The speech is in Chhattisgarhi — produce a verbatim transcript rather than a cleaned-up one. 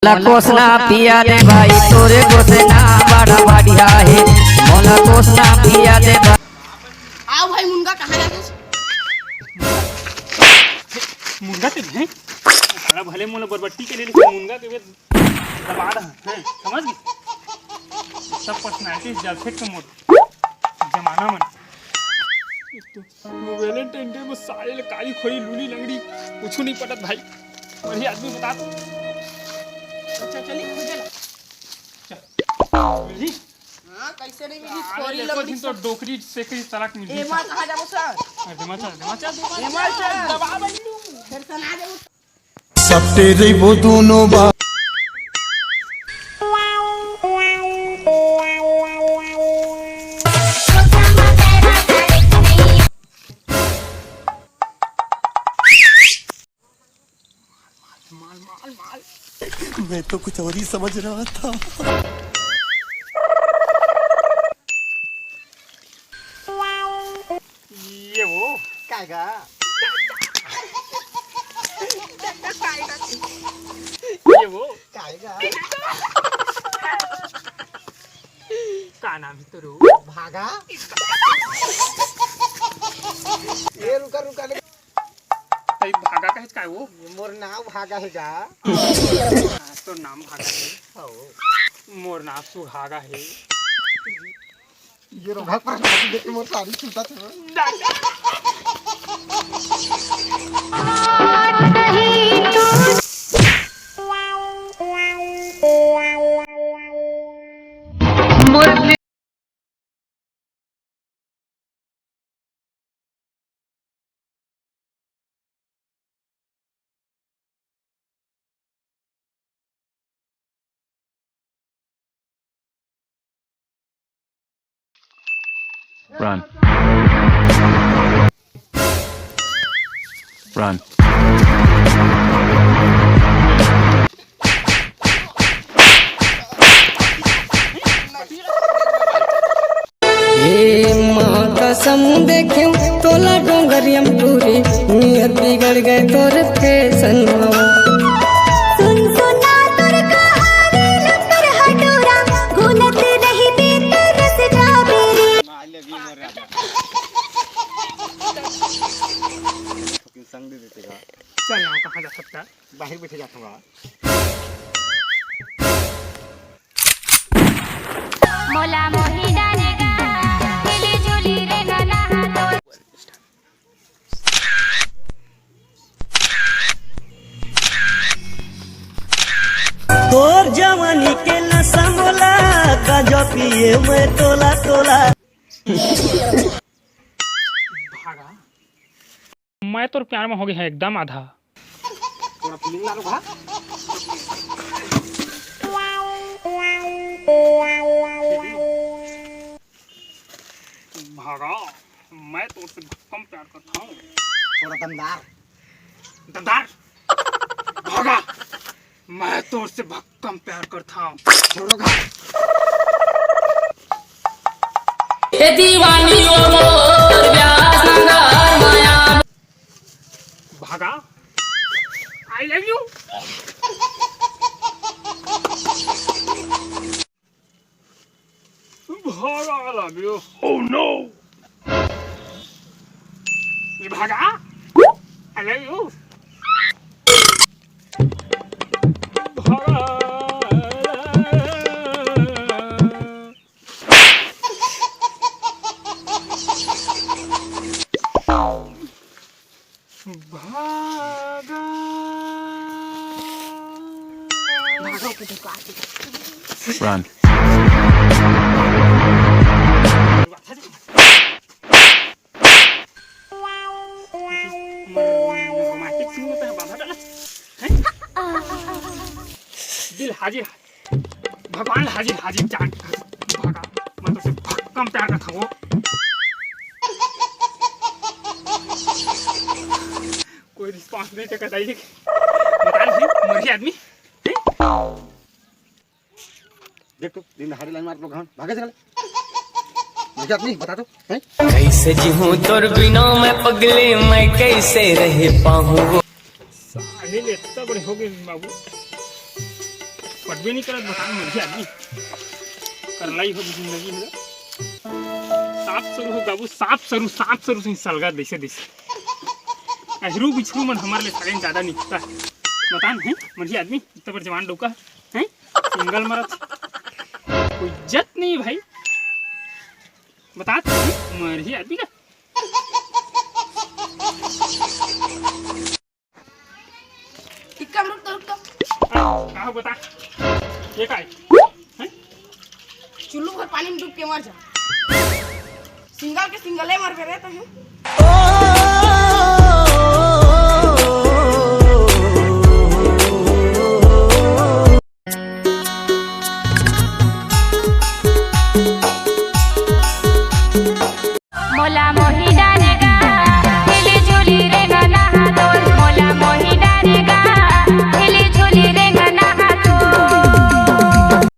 मोला कोसना पिया दे भाई, तोरे कोसना बड़ा बढ़िया हे। मोला कोसना पिया दे भाई। आओ भाई, मुनगा कहाँ है? मुनगा के हैं? साला भले मोला बरबट्टी के ले, लेकिन मुनगा के वे दबा रहा है, समझ गए? सब पर्सनालिटी जलफेट के मोर जमाना मन। एक तो वो वैलेंटाइन डे में साले ले काली खोली लूली लंगड़ी कुछ नहीं पटत भाई। बढ़िया आदमी बता तो। अच्छा चली खोजे ला। चल। मिली? हाँ, कैसे नहीं मिली? साले खोली देखो लंगड़ी जिन तो सब। डोकरी से कहीं तलाक मिली। ए माँ, कहाँ जाबो सर? अरे माँ चल, माँ चल। ए माँ चल, दबा बंदू। फिर सना जाबो। सपटे रहिबो दोनों बा। माल, माल, माल। मैं तो कुछ और ही समझ रहा था। ये वो। काय गा? ये वो। काय गा? का नाम है तोरो? भागा। ये रुका, रुका, रुका। तई भागा कहे काय वो? ये मोर नाव भागा हे गा। हाँ, तो नाम भागा है। हो। मोर नाम सुहागा है। ये रोगा पर देख के मोर सारी चिंता थे। Run. Run. हे माँ कसम देखें तोला डोंगरियम टूरी, नियत बिगड़ गए तोर फैशन। सुन सुना तोर कहानी लतर हटोरा, घुनत रही दे तोर से जाबेरी। संग दे देते का? चल, यहाँ कहाँ जा सकता है? बाहर बैठे जाता हूँ। मोला मोही डालेगा, मिली जुली रे नना हाथों। तोर जवानी के नशा मोला, गांजा पिए मैं तोला तोला। भागा। मैं तोर प्यार में हो गया है एकदम आधा। थोड़ा फीलिंग ला लो भा। भागा, मैं तोर से भक्कम प्यार करता हूँ। थोड़ा दमदार। दमदार? भागा, मैं तोर से भक्कम प्यार करता हूँ। छोड़ो भा। ए दीवानी ओ मोर ब्यास नंगार माया। भागा। I love you। भागा, I love you। Oh no। ये भागा। I love you। भागा। भागा। Run। Romantic scene में तो है, बाधा डाला। हैं? दिल हाजिर है। भगवान हाजिर हाजिर जान। भागा, मैं तो सिर्फ भक्कम प्यार का था वो। कोई रिस्पांस नहीं चेक बताइए। बता नहीं, मर गया आदमी। देख तो, दिन दहाड़े लाइन मार लो, घान, भागे चले। मर गया आदमी, बता तो, हैं? कैसे जीऊँ तोर बिना मैं पगली, मैं कैसे रह पाऊँ? साले ले इतना बड़े हो गए बाबू। बे नहीं करत, बतान मरही आदमी। करलाई हो जिंदगी हे। साफ सरू हो बाबू, साफ सरू, साफ सरू से सलगा देसे देसे। अहरू बिछरू मन हमारे ले साले ज्यादा निकता। बतान हे, मरही आदमी, इतना बड़ जवान डौका हे, सिंगल मरत। कोई इज्जत नहीं भाई। बता, मरही आदमी का। इक्का रुक तो, रुक तो। हाँ, का हो बता? ये का हे? हैं? चुल्लू भर पानी में डूब के मर जा। सिंगल के सिंगले मरबे रे तहूँ।